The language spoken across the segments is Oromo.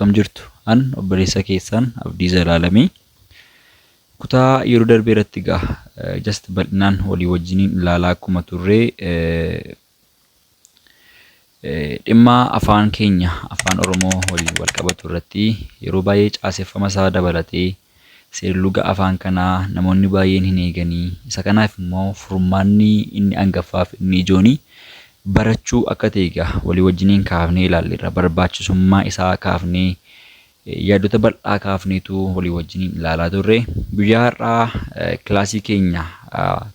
Akkam jirtu? An obboleessa keessan Abdii Zalaalamii. Kutaa yeroo darbee irratti egaa just bal'inaan walii wajjiniin ilaalaa akkuma turre dhimma afaan keenya afaan Oromoo waliin wal qabatu irratti yeroo baay'ee caaseffama isaa dabalatee seerluga afaan kanaa namoonni baay'een hin eeganii isa kanaaf immoo furmaanni inni angafaaf inni ijooni barachuu akka ta'e egaa walii wajjiniin kaafnee ilaalleerra. Barbaachisummaa isaa kaafnee yaadota bal'aa kaafneetu walii wajjiniin ilaalaa turre. Guyyaa har'aa kilaasii keenya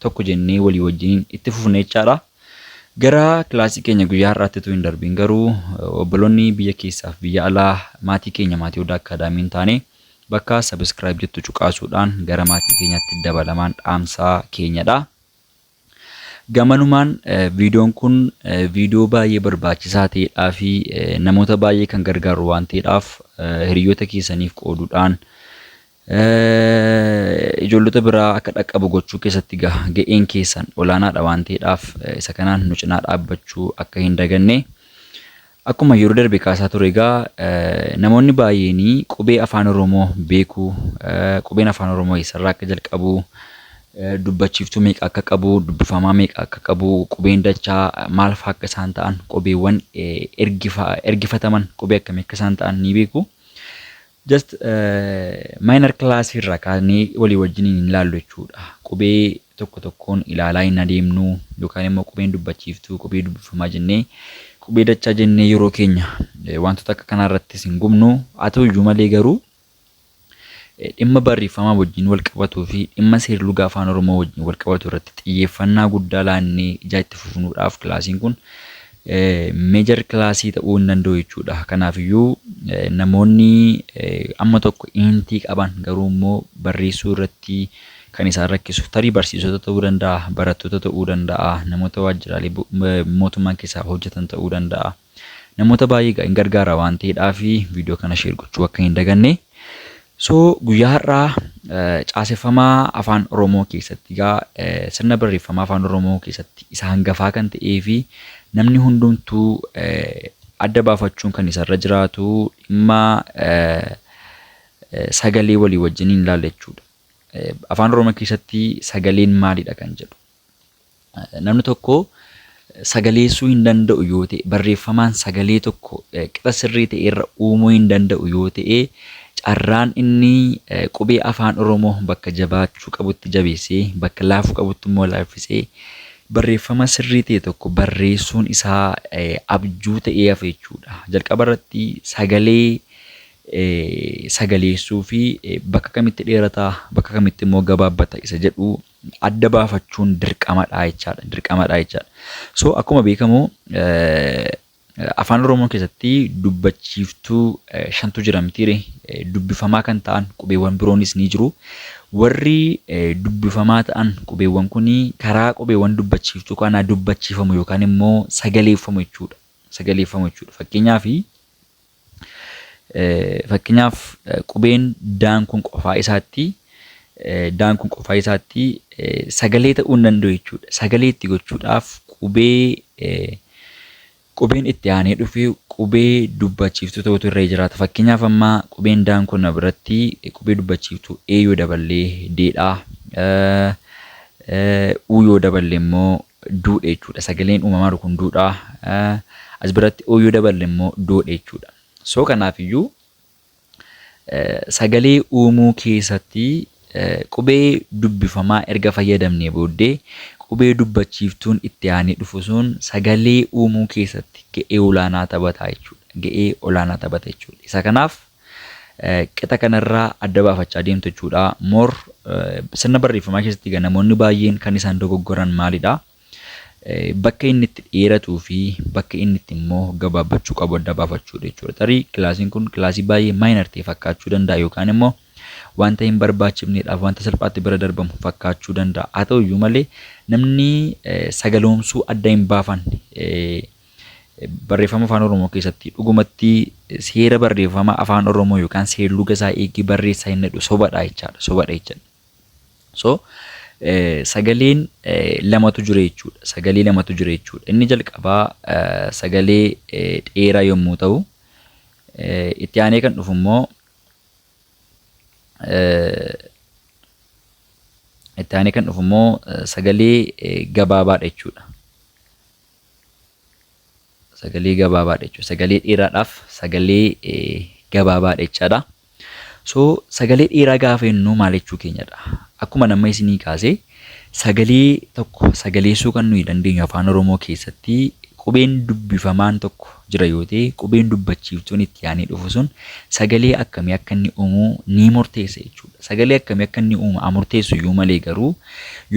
tokko jennee walii wajjiniin itti fufne jechaadha. Gara kilaasii keenya guyyaa har'aatti utuu hin darbiin garuu obboloonni biyya keessaaf biyya alaa maatii keenya maatii Odaa Akkaadaamii hin taane bakka subscribe jettu cuqaasuudhaan gara maatii keenyaatti dabalamaan dhaamsaa keenyadha. Gamanumaan viidiyoon kun viidiyoo baay'ee barbaachisaa ta'eedhaa fi namoota baay'ee kan gargaaru waan ta'eedhaaf hiriyoota keessaniif qooduudhaan ijoollota biraa akka dhaqqabu gochuu keessatti ga'een keessan olaanaadha waan ta'eedhaaf isa kanaan nu cinaa dhaabbachuu akka hin daganne. Akkuma yeroo darbe kaasaa ture egaa namoonni baay'een qubee afaan Oromoo beeku, qubeen afaan Oromoo eessarraa akka jalqabu, dubbachiiftuu meeqa akka qabu, dubbifamaa meeqa akka qabu, qubeen dachaa maal fa'aa akka isaan ta'an, qubeewwan ergifataman qubee akkamii akka isaan ta'an ni beeku. Just minor class irraa kaasnee walii wajjin hin ilaallu jechuudha. Qubee tokko tokkoon ilaalaa hin adeemnu yookaan immoo qubeen dubbachiiftuu, qubee dubbifamaa jennee, qubee dachaa jennee yeroo keenya wantoota akka kanaa irrattis hin gubnu. Haa ta'u iyyuu malee garuu dhimma barreeffamaa wajjin wal qabatuu fi dhimma seerluga afaan Oromoo wajjin wal qabatu irratti xiyyeeffannaa guddaa laannee ijaa itti fufnuudhaaf kilaasiin kun major kilaasii ta'uu hin danda'u jechuudha. Kanaafiyyuu namoonni amma tokko intii qaban garuu immoo barreessuu irratti kan isaan rakkisu tarii barsiisota ta'uu danda'a, barattoota ta'uu danda'a, namoota waajjiraalee mootummaa keessaa hojjetan ta'uu danda'a. Namoota baay'ee hin gargaara waan ta'eedhaaf viidiyoo kana share gochuu akka hin daganne. So guyyaa har'aa caaseffama afaan Oromoo keessatti egaa sirna barreeffama afaan Oromoo keessatti isa hangafaa kan ta'ee fi namni hundumtuu adda baafachuun kan isarra jiraatu dhimma sagalee walii wajjiniin ilaalla jechuudha. Afaan Oromoo keessatti sagaleen maalidha kan jedhu. Namni tokko sagaleessuu hin danda'u yoo ta'e, barreeffamaan sagalee tokko qixa sirrii ta'e irra uumuu hin danda'u yoo ta'e, carraan inni qubee afaan Oromoo bakka jabaachuu qabutti jabeessee, bakka laafuu qabutti immoo laaffisee barreeffama sirrii ta'e tokko barreessuun isaa abjuu ta'ee hafa jechuudha. Jalqaba irratti sagalee sagaleessuu fi bakka kamitti dheerataa, bakka kamitti immoo gabaabbata isa jedhu adda baafachuun dirqamadha jechaadha. Dirqamadha jechaadha. So akkuma beekamu afaan Oromoo keessatti dubbachiiftuu shantu jira mitiire, dubbifamaa kan ta'an qubeewwan biroonis ni jiru. Warri dubbifamaa ta'an qubeewwan kun karaa qubeewwan dubbachiiftuu kanaa dubbachiifamu yookaan immoo sagaleeffamu jechuudha. Sagaleeffamu jechuudha. Fakkeenyaaf qubeen daan kun qofaa isaatti daan kun qofaa isaatti sagalee ta'uu hin danda'u jechuudha. Sagalee itti gochuudhaaf qubee qubeen itti aanee dhufe qubee dubbachiiftuu ta'utu irra jiraata. Fakkeenyaaf amma qubeen daan kun biratti qubee dubbachiiftuu e yoo daballee deedha. U yoo daballe immoo duudha jechuudha. Sagaleen uumamaa kun duudha. As biratti o yoo daballe immoo doodha jechuudha. So kanaafiyyuu sagalee uumuu keessatti qubee dubbifamaa erga fayyadamnee booddee qubee dubbachiiftuun itti aanee dhufu sun sagalee uumuu keessatti ga'ee olaanaa taphata jechuudha. Ga'ee olaanaa taphata jechuudha. Isa kanaaf qixa kanarraa adda baafachaa deemtu jechuudha. More sirna barreeffamaa keessatti egaa namoonni baay'een kan isaan dogoggoran maalidha? Bakka inni itti dheeratuu fi bakka inni itti immoo gabaabbachuu qabu adda baafachuudha jechuudha. Tarii kilaasiin kun kilaasii baay'ee minor ta'e fakkaachuu danda'a yookaan immoo wanta hin barbaachifneedhaaf wanta salphaatti bira darbamu fakkaachuu danda'a. Haa ta'u iyyuu malee namni sagaloomsuu adda hin baafanne barreeffama afaan Oromoo keessatti dhugumatti seera barreeffama afaan Oromoo yookaan seerluga isaa eegee barreessaa hin jedhu sobadha jechaadha. Sobadha jechaadha. So sagaleen lamatu jira jechuudha. Sagalee lamatu jira jechuudha. Inni jalqabaa sagalee dheeraa yommuu ta'u, Itti aanee kan dhufu immoo itti aanee kan dhufu immoo sagalee gabaabaadha jechuudha. Sagalee gabaabaadha jechuudha. Sagalee dheeraadhaaf sagalee gabaabaadha jechaadha. So sagalee dheeraa gaafa jennu maal jechuu keenyadha? Akkuma nama isinii kaase, sagalee tokko sagaleessuu kan nuyi dandeenyu afaan Oromoo keessatti qubeen dubbifamaan tokko jira yoo ta'e, qubeen dubbachiiftuun itti aanee dhufu sun sagalee akkamii akka inni uumu ni murteessa jechuudha. Sagalee akkamii akka inni uumu haa murteessu iyyuu malee, garuu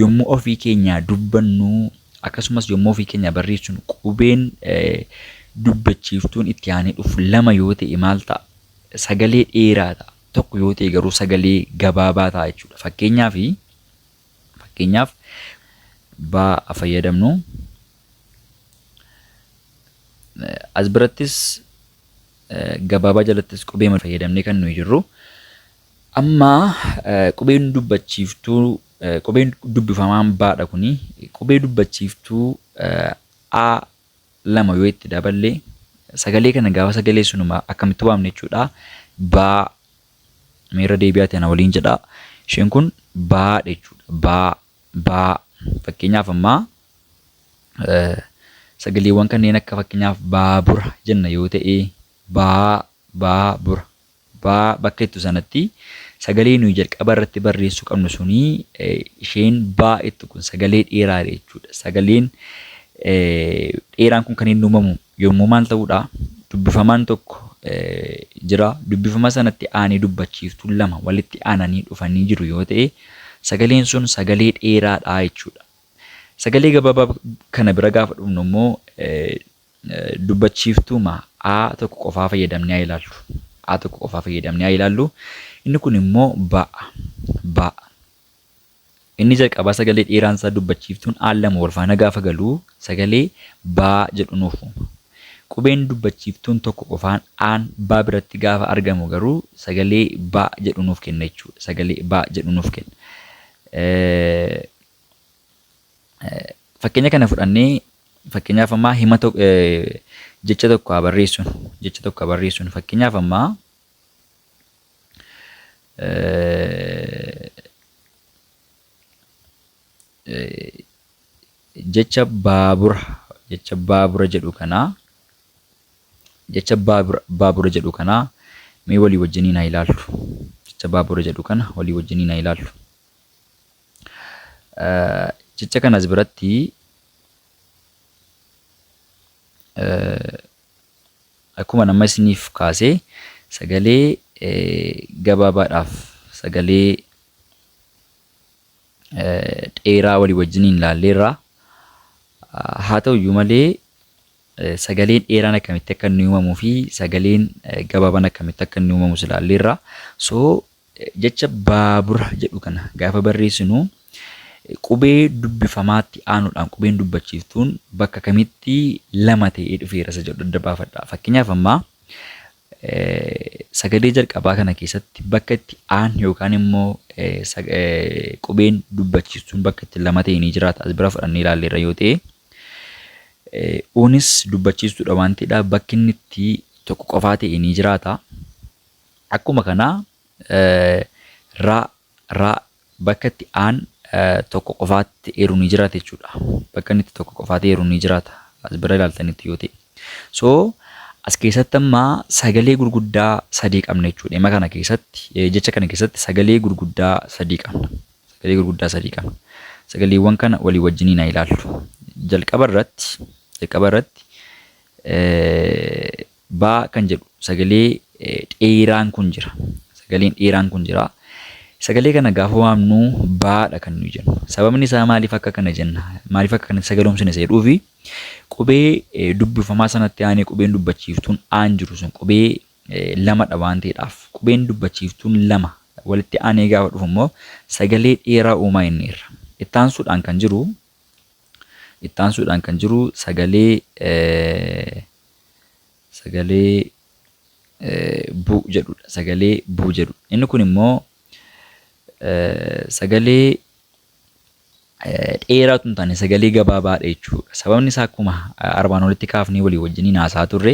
yommuu ofii keenyaa dubbannu, akkasumas yommuu ofii keenyaa barreessinu, qubeen dubbachiiftuun itti aanee dhufu lama yoo ta'e maal ta'a? Sagalee dheeraa ta'a. Tokko yoo ta'e garuu sagalee gabaabaa ta'a jechuudha. Fakkeenyaaf baa fayyadamnu. As birattis gabaabaa jalattis qubee fayyadamnee kan nuyi jirru. Amma qubeen dubbachiiftuu, qubeen dubbifamaan baadha kuni, qubee dubbachiiftuu a lama yoo itti daballe, sagalee kana gaafa sagaleessinu akkamitti waamna jechuudha? Baa. Meerra deebi'aati ana waliin jedha. Isheen kun baadha jechuudha. Baa, baa. Fakkeenyaaf ammaa sagaleewwan kanneen akka, fakkeenyaaf, baabura jenna yoo ta'e, baa, baabura, baa bakka ittu sanatti sagalee nuyi jalqaba irratti barreessuu qabnu suni isheen baa ittu kun sagalee dheeraadha jechuudha. Sagaleen dheeraan kun kan inni uumamu yommuu maal ta'uudha? Dubbifamaan tokko jira. Dubbifama sanatti aanee dubbachiiftuun lama walitti aananii dhufanii jiru yoo ta'e, sagaleen sun sagalee dheeraadha jechuudha. Sagalee gabaabaa kana bira gaafa dhufnu immoo dubbachiiftuuma A tokko qofaa fayyadamnee haa ilaallu. A tokko qofaa fayyadamnee haa ilaallu. Inni kun immoo ba'a. Ba'a. Inni jalqabaa sagalee dheeraan isaa dubbachiiftuun A lama wal faana gaafa galu sagalee baa jedhu nuuf uuma. Qubeen dubbachiiftuun tokko qofaan aan baa biratti gaafa argamu garuu sagalee ba jedhu nuuf kenna jechuudha. Sagalee ba jedhu nuuf kenna. Fakkeenya kana fudhannee, fakkeenyaaf ammaa hima jecha tokko haa barreessinu. Jecha tokko haa barreessinu. Fakkeenyaaf ammaa jecha baabura, jecha baabura jedhu kana, jecha baabura jedhu kana mee walii wajjiniin haa ilaallu. Jecha baabura jedhu kana walii wajjiniin haa ilaallu. Jecha kanas biratti akkuma nama isiniif kaasee sagalee gabaabaadhaaf sagalee dheeraa walii wajjiniin ilaalleerra. Haa ta'u iyyuu malee sagaleen dheeraan akkamitti akka inni uumamuu fi sagaleen gabaabaan akkamitti akka inni uumamus ilaalleerra. So jecha baabura jedhu kana gaafa barreessinu qubee dubbifamaatti aanuudhaan qubeen dubbachiiftuun bakka kamitti lama ta'ee dhufeera isa jedhu adda baafadha. Fakkeenyaaf ammaa sagalee jalqabaa kana keessatti bakka itti aan yookaan immoo qubeen dubbachiistuun bakka itti lama ta'e ni jiraata. As bira fudhannee ilaalleerra yoo ta'e, uunis dubbachiistuudha waan ta'eedhaaf bakki inni itti tokko qofaa ta'e ni jiraata. Akkuma kana ra, ra bakka itti aan tokko qofaatti eeru ni jiraata jechuudha. Bakka inni itti tokko qofaatti eeru ni jiraata. As bira ilaaltanitti yoo ta'e. So as keessatti amma sagalee gurguddaa sadii qabna jechuudha. Hima kana keessatti, jecha kana keessatti sagalee gurguddaa sadii qabna. Sagalee gurguddaa sadii qabna. Sagaleewwan kana walii wajjiniin haa ilaallu. Jalqaba irratti baa kan jedhu sagalee dheeraan kun jira. Sagaleen dheeraan kun jira. Sagalee kana gaafa waamnu baadha kan nuyi jennu. Sababni isaa maaliif akka kana jenna? Maaliif akka kana sagaloomsine isa jedhuufi qubee dubbifamaa sanatti aanee qubeen dubbachiiftuun aan jiru sun qubee lamadha waan ta'eedhaaf, qubeen dubbachiiftuun lama walitti aanee gaafa dhufu immoo sagalee dheeraa uumaa inni irra. Itti aansuudhaan kan jiru sagalee bu jedhudha. Sagalee bu jedhu. Inni kun immoo sagalee dheeraatu hin taane, sagalee gabaabaadha jechuudha. Sababni isaa akkuma armaan olitti kaafnee walii wajjiniin haasaa turre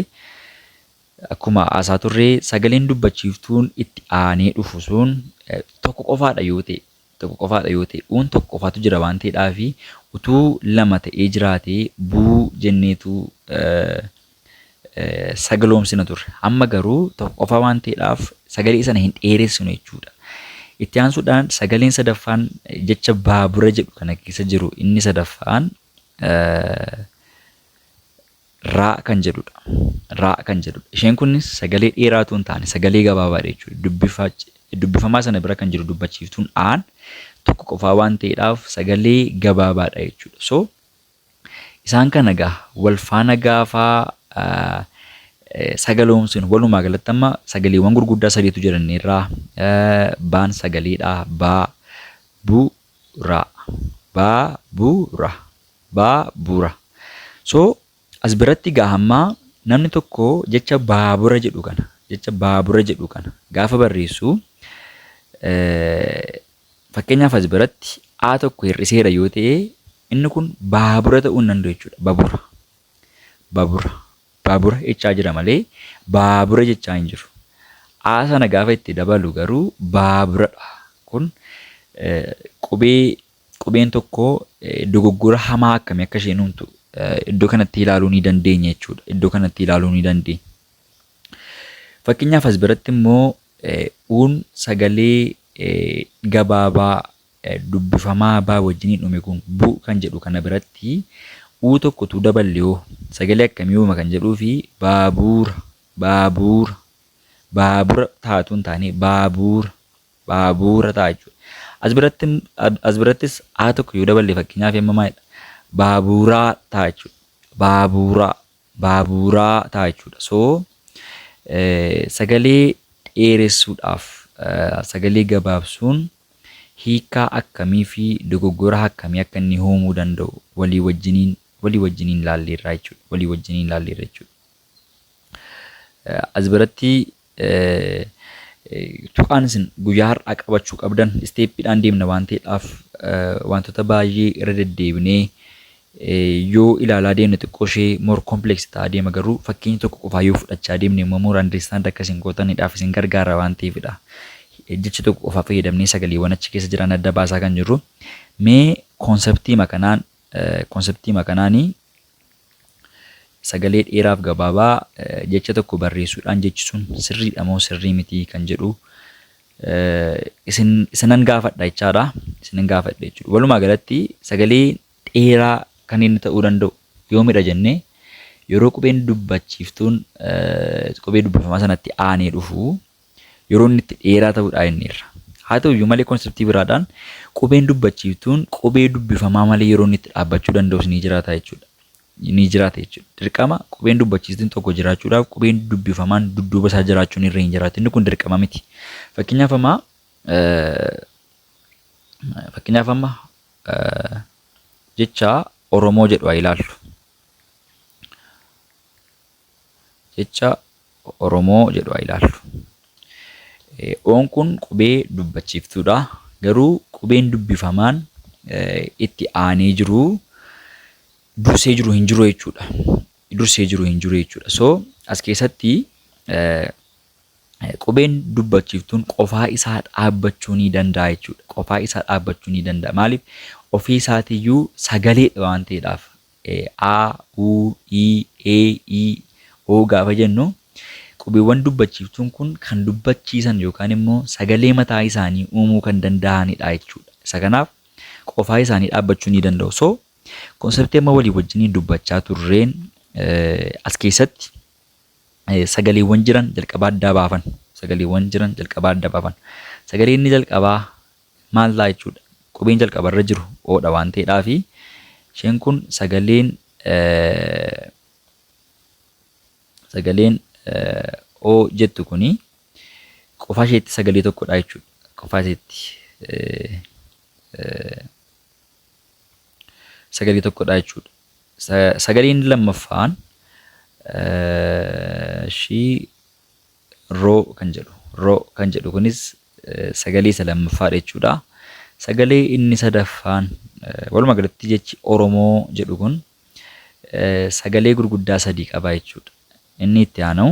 Akkuma haasaa turre sagaleen dubbachiiftuun itti aanee dhufu sun tokko qofaadha yoo ta'e tokko qofaadha yoo ta'e uun tokko qofaatu jira waan ta'eedhaaf utuu lama ta'ee jiraatee buu jenneetu sagaloomsina turre. Amma garuu tokko qofa waan ta'eedhaaf sagalee sana hin dheeressinu jechuudha. Itti aansuudhaan sagaleen sadaffaan jecha baabura jedhu kana keessa jiru inni sadaffaan raa kan jedhudha. Raa kan jedhudha. Isheen kunis sagalee dheeraa utuu hin taane sagalee gabaabaadha jechuudha. Dubbifamaa sana bira kan jiru dubbachiiftuun aan tokko qofaa waan ta'eedhaaf sagalee gabaabaadha jechuudha. So isaan kana egaa wal faana gaafaa sagaloomsinu walumaa galatti amma sagaleewwan gurguddaa sadiitu jira irraa baan sagaleedha baa bu ra baa bu ra baabura. So as biratti egaa amma namni tokko jecha baabura jedhu kana jecha baabura jedhu kana gaafa barreessu fakkeenyaaf as biratti A tokko hir'iseera yoo ta'e inni kun baabura ta'uu hin danda'u jechuudha. Babura. Babura. Baabura jechaa jira malee baabura jechaa hin jiru. A sana gaafa itti dabalu garuu baaburadha. Kun qubee qubeen tokko dogoggora hamaa akkamii akka isheen uumtu iddoo kanatti ilaaluu ni dandeenya jechuudha. Iddoo kanatti ilaaluu ni dandeenya. Fakkeenyaaf as biratti immoo uun sagalee gabaabaa dubbifamaa baa wajjiniin dhume kun bu kan jedhu kana biratti uu tokko utuu daballe hoo sagalee akkamii uuma kan jedhuu fi baabuura baabuura baabura taatu hin taane baabuura baabuura ta'a jechuudha. As biratti as birattis A tokko yoo daballe fakkeenyaaf amma maalidha? Baabuuraa ta'a jechuudha. Baabuuraa baabuuraa ta'a jechuudha. So sagalee dheeressuudhaaf sagalee gabaabsuun hiikaa akkamii fi dogoggora akkamii akka inni uumuu danda'u walii wajjiniin walii wajjiniin ilaalleerra jechuudha. Walii wajjiniin ilaalleerra jechuudha. As biratti tuqaan isin guyyaa har'aa qabachuu qabdan isteeppiidhaan deemna waan ta'eedhaaf wantoota baay'ee irra deddeebinee yoo ilaalaa deemne xiqqoo ishee more complex ta'aa deema garuu fakkeenya tokko qofaa yoo fudhachaa deemne immoo more understand akka isin gootaniidhaaf isin gargaara waan ta'eefidha. Jecha tokko qofaa fayyadamnee sagaleewwan achi keessa jiran adda baasaa kan jirru. Mee koonseptiima kanaan koonseptiima kanaanii sagalee dheeraaf gabaabaa jecha tokko barreessuudhaan jechi sun sirriidha moo sirrii miti kan jedhu isin isinan gaafadha jechaadha. Isinan gaafadha jechuudha. Walumaa galatti sagalee dheeraa kan inni ta'uu danda'u yoomidha jennee yeroo qubeen dubbachiiftuun qubee dubbifamaa sanatti aanee dhufu yeroo inni itti dheeraa ta'uudha inni irra. Haa ta'u iyyuu malee konseptii biraadhaan qubeen dubbachiiftuun qubee dubbifamaa malee yeroo inni itti dhaabbachuu danda'us ni jiraata jechuudha. Ni jiraata jechuudha. Dirqama qubeen dubbachiistuun tokko jiraachuudhaaf qubeen dubbifamaan dudduuba isaa jiraachuun irra hin jiraatu. Inni kun dirqama miti. Fakkeenyaaf amma fakkeenyaaf amma jecha Oromoo jedhu haa ilaallu. Jecha Oromoo jedhu haa ilaallu. Oon kun qubee dubbachiiftuudha. Garuu qubeen dubbifamaan itti aanee jiru dursee jiru hin jiru jechuudha. Dursee jiru hin jiru jechuudha. So as keessatti qubeen dubbachiiftuun qofaa isaa dhaabbachuu ni danda'a jechuudha. Qofaa isaa dhaabbachuu ni danda'a. Maaliif ofii isaatiiyyuu sagaleedha waan ta'eedhaaf. A, U, I, E, I, O gaafa jennu qubeewwan dubbachiiftuun kun kan dubbachiisan yookaan immoo sagalee mataa isaanii uumuu kan danda'anidha jechuudha. Isa kanaaf qofaa isaanii dhaabbachuu ni danda'u. So konseptii amma walii wajjiniin dubbachaa turreen as keessatti sagaleewwan jiran jalqabaa addaa baafan. Sagaleewwan jiran jalqabaa adda baafan. Sagalee inni jalqabaa maal ta'a jechuudha. Qubeen jalqabarra jiru oodha waan ta'eedhaafi isheen kun sagaleen sagaleen o jettu kuni qofaa isheetti sagalee tokkodha jechuudha. Qofaa isheetti sagalee tokkodha jechuudha. Sagaleen lammaffaan ishii roo kan jedhu roo kan jedhu kunis sagalee isa lammaffaadha jechuudha. Sagalee inni sadaffaan walumaa galatti jechi Oromoo jedhu kun sagalee gurguddaa sadii qaba jechuudha. Inni itti aanu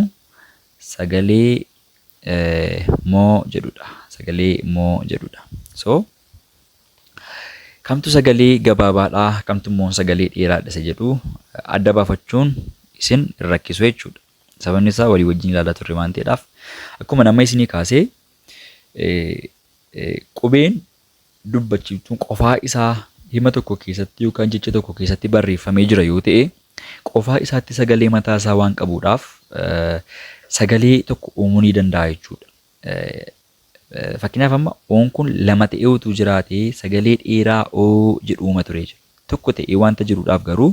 Sagalee moo jedhudha. Sagalee moo jedhudha. So kamtu sagalee gabaabaadha, kamtu immoo sagalee dheeraadha isa jedhu adda baafachuun isin hin rakkisu jechuudha. Sababni isaa walii wajjin ilaalaa turre waan ta'eedhaaf akkuma nama isinii kaasee qubeen dubbachiiftuun qofaa isaa hima tokko keessatti yookaan jecha tokko keessatti barreeffamee jira yoo ta'e qofaa isaatti sagalee mataa isaa waan qabuudhaaf sagalee tokko uumuu ni danda'a jechuudha. Fakkeenyaaf amma oon kun lama ta'ee utuu jiraatee sagalee dheeraa oo jedhu uuma ture jechuudha. Tokko ta'ee wanta jiruudhaaf garuu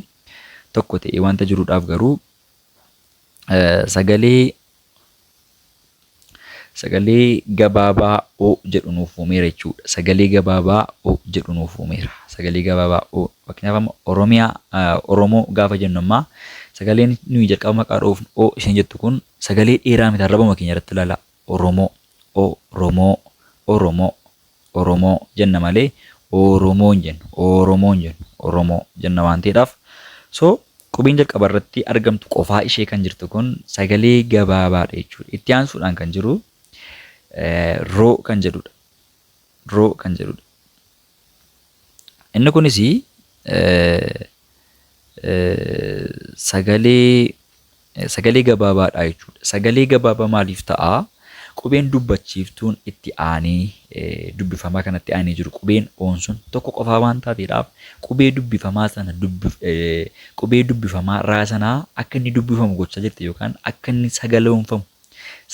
tokko ta'ee wanta jiruudhaaf garuu sagalee sagalee gabaabaa o jedhu nuuf uumeera jechuudha. Sagalee gabaabaa o jedhu nuuf uumeera. Sagalee gabaabaa o fakkeenyaaf amma Oromiyaa Oromoo gaafa jennu amma sagaleen nuyi jalqaba maqaa dhoofnu o isheen jettu kun sagalee dheeraa miti arrabuma keenya irratti ilaalaa. Oromoo Oromoo Oromoo Oromoo jenna malee Oromoo hin jennu Oromoo hin jennu Oromoo jenna waan ta'eedhaaf so qubeen jalqaba irratti argamtu qofaa ishee kan jirtu kun sagalee gabaabaadha jechuudha. Itti aansuudhaan kan jiru roo kan jedhudha. Roo kan jedhudha. Inni kunis sagalee sagalee gabaabaadha jechuudha. Sagalee gabaabaa maaliif ta'a? Qubeen dubbachiiftuun itti aanee dubbifamaa kanatti aanee jiru qubeen oon sun tokko qofaa waan taateedhaaf qubee dubbifamaa sana qubee dubbifamaa raa sanaa akka inni dubbifamu gochaa jirti yookaan akka inni sagaloonfamu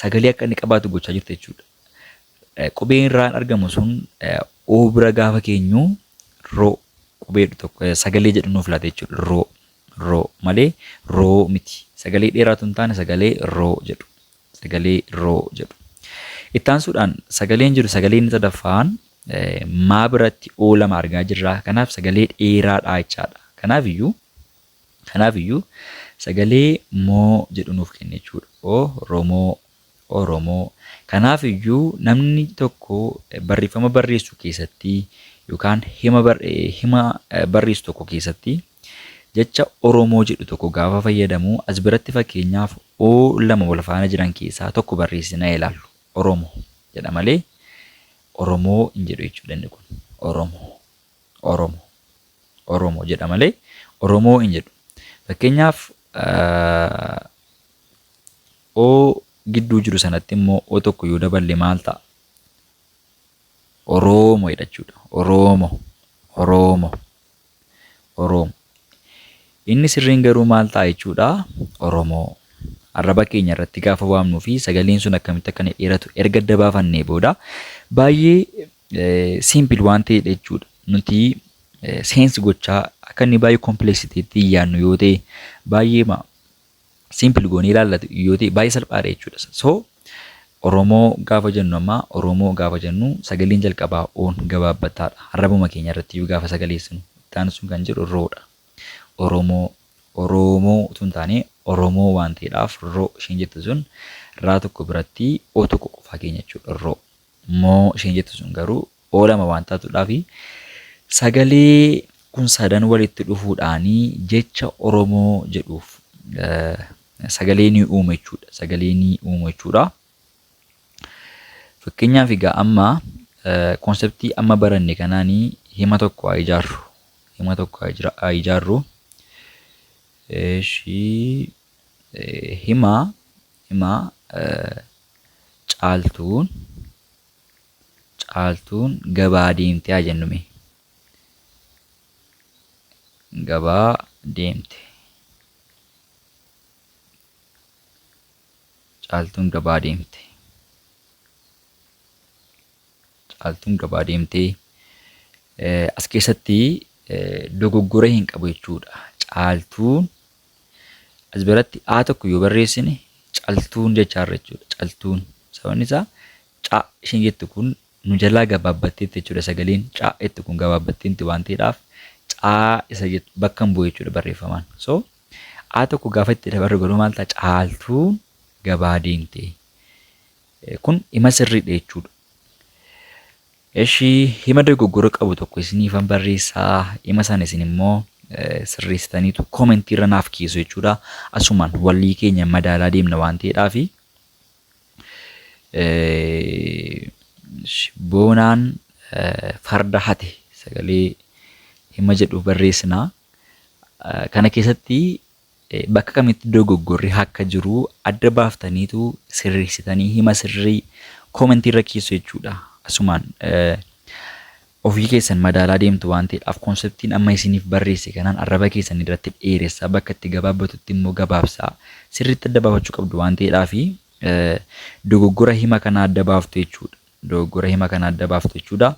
sagalee akka inni qabaatu gochaa jirti jechuudha. Qubeen raan argamu sun oo bira gaafa keenyu roo qubee tokko sagalee jedhu nuuf laata jechuudha. Roo roo malee roo miti. Sagalee dheeraatu hin taane sagalee roo jedhu. Sagalee roo jedhu. Itti aansuudhaan sagaleen jiru sagalee inni sadaffaan maa biratti oo lama argaa jirra. Kanaaf sagalee dheeraadha jechaadha. Kanaaf iyyuu kanaaf iyyuu sagalee moo jedhu nuuf kenne jechuudha. Oromoo Oromoo. Kanaaf iyyuu namni tokko barreeffama barreessu keessatti yookaan hima hima barreessu tokko keessatti jecha Oromoo jedhu tokko gaafa fayyadamu as biratti fakkeenyaaf O lama wal faana jiran keessaa tokko barreessinaa ilaallu. Oromo jedha malee Oromoo hin jedhu jechuudha inni kun. Oromo. Oromo. Oromo jedha malee Oromoo hin jedhu. Fakkeenyaaf O gidduu jiru sanatti immoo O tokko yoo daballe maal ta'a? Oroomo jedha jechuudha. Oroomo. Oroomo. Oroomo. Inni sirriin garuu maal ta'a jechuudha? Oromoo. Arraba keenya irratti gaafa waamnuu fi sagaleen sun akkamitti akka inni dheeratu erga adda baafannee booda baay'ee simple waan ta'edha jechuudha. Nuti seensi gochaa akka inni baay'ee complex ta'etti yaadnu yoo ta'e baay'ee simple goonee ilaallatu yoo ta'e baay'ee salphaadha jechuudha. So Oromoo gaafa jennu amma Oromoo gaafa jennu sagaleen jalqabaa oon gabaabbataadha. Arrabuma keenya irratti iyyuu gaafa sagaleessinu itti sun kan jedhu roodha. Oromoo Oromoo utuu hin taane Oromoo waan ta'eedhaaf roo isheen jettu sun raa tokko biratti o tokko qofaa keenya jechuudha roo. Moo isheen jettu sun garuu o lama waan taatuudhaaf sagalee kun sadan walitti dhufuudhaanii jecha Oromoo jedhuuf sagalee ni uuma jechuudha. Sagalee ni uuma jechuudha. Fakkeenyaaf egaa amma konseptii amma baranne kanaanii hima tokko haa ijaarru. Hima tokko haa ijaarru. Eshi hima hima caaltuun Caaltuun gabaa deemte haa jennu mee. Gabaa deemte. Caaltuun gabaa deemte. Caaltuun gabaa deemte. As keessatti dogoggora hin qabu jechuudha. Caaltuun as biratti A tokko yoo barreessine caltuun jechaarra jechuudha. Caltuun sababni isaa ca isheen jettu kun nu jalaa gabaabbatteetti jechuudha. Sagaleen ca jettu kun gabaabbatteetti waan ta'eedhaaf caa isa jettu bakka hin bu'u jechuudha barreeffamaan. So A tokko gaafa itti dabarru garuu maal ta'a? Caaltuun gabaa deemte. Kun hima sirriidha jechuudha. Eshi hima dogoggora qabu tokko isiniifan barreessaa hima sana isin immoo sirreessitaniitu koomentii irra naaf keessu jechuudha. Asumaan walii keenya madaalaa deemna waan ta'eedhaafi. Boonaan farda hate sagalee hima jedhu barreessina. Kana keessatti bakka kamitti dogoggorri akka jiru adda baaftaniitu sirreessitanii hima sirrii koomentii irra keessu jechuudha. Asumaan ofii keessan madaalaa deemtu waan ta'eedhaaf konseptiin amma isiniif barreesse kanaan arraba keessan irratti dheeressaa bakka itti gabaabbatutti immoo gabaabsaa sirriitti adda baafachuu qabdu waan ta'eedhaaf dogoggora hima kanaa adda baaftu jechuudha. Dogoggora hima kanaa adda baaftu jechuudha.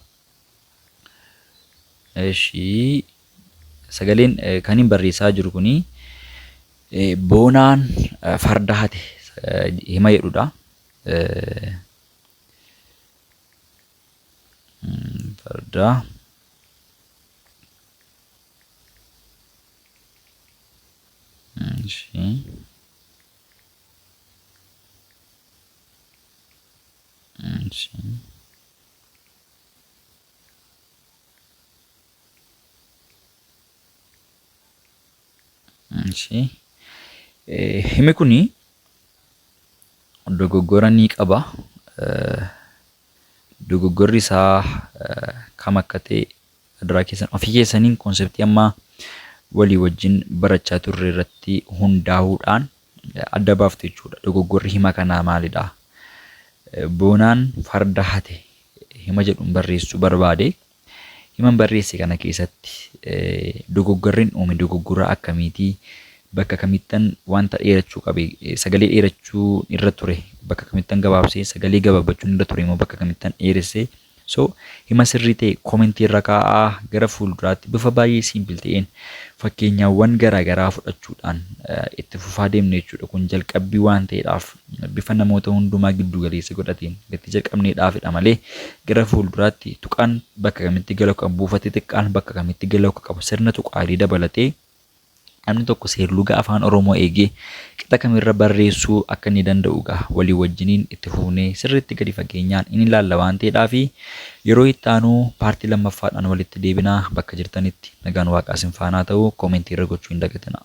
Eshi sagaleen kan hin barreessaa jiru kuni boonaan farda hate hima jedhudha. Farda Eshi. Eshi. Eshi. Himi kuni dogoggora ni qaba. Dogoggorri isaa kam akka ta'e adaraa keessan ofii keessaniin konseptii amma walii wajjin barachaa turre irratti hundaa'uudhaan adda baaftu jechuudha. Dogoggorri hima kanaa maalidha? Boonaan farda hate hima jedhuun barreessuu barbaade. Himan barreesse kana keessatti dogoggorri uume dogoggora akkamiiti? Bakka kamittan wanta dheerachuu qabe sagalee dheerachuu irra ture bakka kamittan gabaabsee sagalee gabaabbachuun irra ture immoo bakka kamittan dheeresse. So hima sirrii ta'e koomentii irra kaa'aa gara fuulduraatti bifa baay'ee simple ta'een fakkeenyaawwan garaagaraa fudhachuudhaan itti fufaa deemna jechuudha. Kun jalqabbii waan ta'eedhaaf bifa namoota hundumaa giddu galeessa godhateen gatti jalqabneedhaafidha malee gara fuulduraatti tuqaan bakka kamitti galuu qabu, buufati xiqqaan bakka kamitti galuu akka qabu sirna tuqaalee dabalatee namni tokko seerluga afaan Oromoo eegee qixa kamirra barreessuu akka inni danda'u egaa walii wajjiniin itti fufnee sirriitti gadi fageenyaan in ilaalla waan ta'eedhaaf yeroo itti aanu paartii lammaffaadhaan walitti deebinaa bakka jirtanitti nagaan waaqaa isin faanaa ta'u koomentii irra gochuu hin dagatinaa.